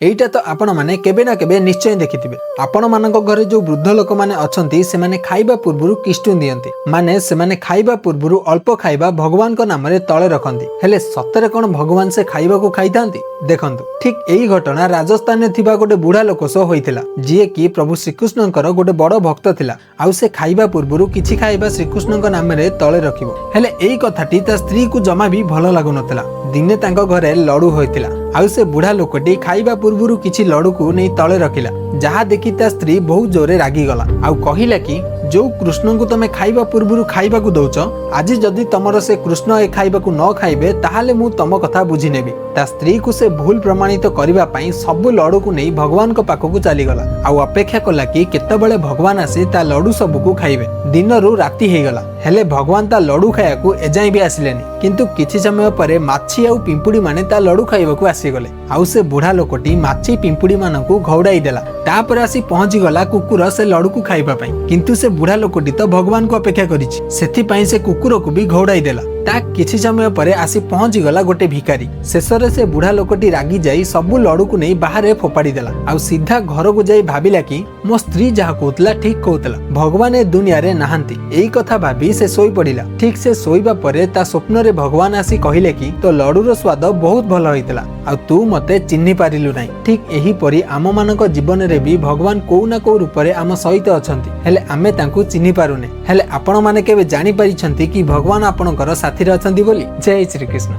ଏଇଟା ତ ଆପଣମାନେ କେବେ ନା କେବେ ନିଶ୍ଚୟ ଦେଖିଥିବେ। ଆପଣମାନଙ୍କ ଘରେ ଯୋଉ ବୃଦ୍ଧ ଲୋକମାନେ ଅଛନ୍ତି, ସେମାନେ ଖାଇବା ପୂର୍ବରୁ କିଷ୍ଟୁନ ଦିଅନ୍ତି। ମାନେ ସେମାନେ ଖାଇବା ପୂର୍ବରୁ ଅଳ୍ପ ଖାଇବା ଭଗବାନଙ୍କ ନାମରେ ତଳେ ରଖନ୍ତି। ହେଲେ ସତରେ କଣ ଭଗବାନ ସେ ଖାଇବାକୁ ଖାଇଥାନ୍ତି? ଦେଖନ୍ତୁ, ଠିକ ଏଇ ଘଟଣା ରାଜସ୍ଥାନରେ ଥିବା ଗୋଟେ ବୁଢା ଲୋକ ସହ ହୋଇଥିଲା, ଯିଏ କି ପ୍ରଭୁ ଶ୍ରୀକୃଷ୍ଣଙ୍କର ଗୋଟେ ବଡ ଭକ୍ତ ଥିଲା। ଆଉ ସେ ଖାଇବା ପୂର୍ବରୁ କିଛି ଖାଇବା ଶ୍ରୀକୃଷ୍ଣଙ୍କ ନାମରେ ତଳେ ରଖିବ। ହେଲେ ଏଇ କଥାଟି ତା ସ୍ତ୍ରୀକୁ ଜମା ବି ଭଲ ଲାଗୁନଥିଲା। ଦିନେ ତାଙ୍କ ଘରେ ଲଡୁ ହୋଇଥିଲା ଆଉ ସେ ବୁଢା ଲୋକଟି ଖାଇବା ପୂର୍ବରୁ କିଛି ଲଡୁକୁ ନେଇ ତଳେ ରଖିଲା, ଯାହା ଦେଖି ତା ସ୍ତ୍ରୀ ବହୁତ ଜୋରେ ରାଗିଗଲା ଆଉ କହିଲା କି, ଯୋଉ କୃଷ୍ଣଙ୍କୁ ତମେ ଖାଇବା ପୂର୍ବରୁ ଖାଇବାକୁ ଦଉଛ, ଆଜି ଯଦି ତମର ସେ କୃଷ୍ଣ ଏ ଖାଇବାକୁ ନ ଖାଇବେ, ତାହେଲେ ମୁଁ ତମ କଥା ବୁଝିନେବି। ତା ସ୍ତ୍ରୀକୁ ସେ ଭୁଲ ପ୍ରମାଣିତ କରିବା ପାଇଁ ସବୁ ଲଡୁକୁ ନେଇ ଭଗବାନଙ୍କ ପାଖକୁ ଚାଲିଗଲା ଆଉ ଅପେକ୍ଷା କଲା କି କେତେବେଳେ ଭଗବାନ ଆସି ତା ଲଡୁ ସବୁକୁ ଖାଇବେ। ଦିନରୁ ରାତି ହେଇଗଲା, ହେଲେ ଭଗବାନ ତା ଲଡୁ ଖାଇବାକୁ ଏଯାଏଁ ବି ଆସିଲେନି। କିନ୍ତୁ କିଛି ସମୟ ପରେ ମାଛି ଆଉ ପିମ୍ପୁଡି ମାନେ ତା ଲଡୁ ଖାଇବାକୁ ଆସିଗଲେ ଆଉ ସେ ବୁଢା ଲୋକଟି ମାଛି ପିମ୍ପୁଡି ମାନଙ୍କୁ ଘଉଡାଇ ଦେଲା। ତାପରେ ଆସି ପହଞ୍ଚିଗଲା କୁକୁର ସେ ଲଡୁକୁ ଖାଇବା ପାଇଁ। କିନ୍ତୁ ସେ ବୁଢା ଲୋକଟି ତ ଭଗବାନଙ୍କୁ ଅପେକ୍ଷା କରିଛି, ସେଥିପାଇଁ ସେ କୁକୁରକୁ ବି ଘଉଡାଇ ଦେଲା। ତା କିଛି ସମୟ ପରେ ଆସି ପହଞ୍ଚିଗଲା ଗୋଟେ ଭିକାରୀ। ଶେଷରେ ସେ ବୁଢା ଲୋକଟି ରାଗି ଯାଇ ସବୁ ଲଡୁକୁ ନେଇ ବାହାରେ ଫୋପାଡ଼ି ଦେଲା ଆଉ ସିଧା ଘରକୁ ଯାଇ ଭାବିଲା କି ମୋ ସ୍ତ୍ରୀ ଯାହା କହୁଥିଲା ଠିକ କହୁଥିଲା, ଭଗବାନ ଏ ଦୁନିଆରେ ନାହାନ୍ତି। ଏଇ କଥା ଭାବି ସେ ଶୋଇ ପଡିଲା। ଠିକ ସେ ଶୋଇବା ପରେ ତା ସ୍ୱପ୍ନରେ ଭଗବାନ ଆସି କହିଲେ କି ତୋ ଲଡୁର ସ୍ୱାଦ ବହୁତ ଭଲ ହେଇଥିଲା ଆଉ ତୁ ମତେ ଚିହ୍ନି ପାରିଲୁ ନାହିଁ। ଠିକ ଏହିପରି ଆମମାନଙ୍କ ଜୀବନରେ ବି ଭଗବାନ କୋଉ ନା କୋଉ ରୂପରେ ଆମ ସହିତ ଅଛନ୍ତି, ହେଲେ ଆମେ ତାଙ୍କୁ ଚିହ୍ନି ପାରୁନେ। ହେଲେ ଆପଣମାନେ କେବେ ଜାଣିପାରିଛନ୍ତି କି ଭଗବାନ ଆପଣଙ୍କର ସାଥିରେ ଅଛନ୍ତି ବୋଲି? ଜୟ ଶ୍ରୀକୃଷ୍ଣ।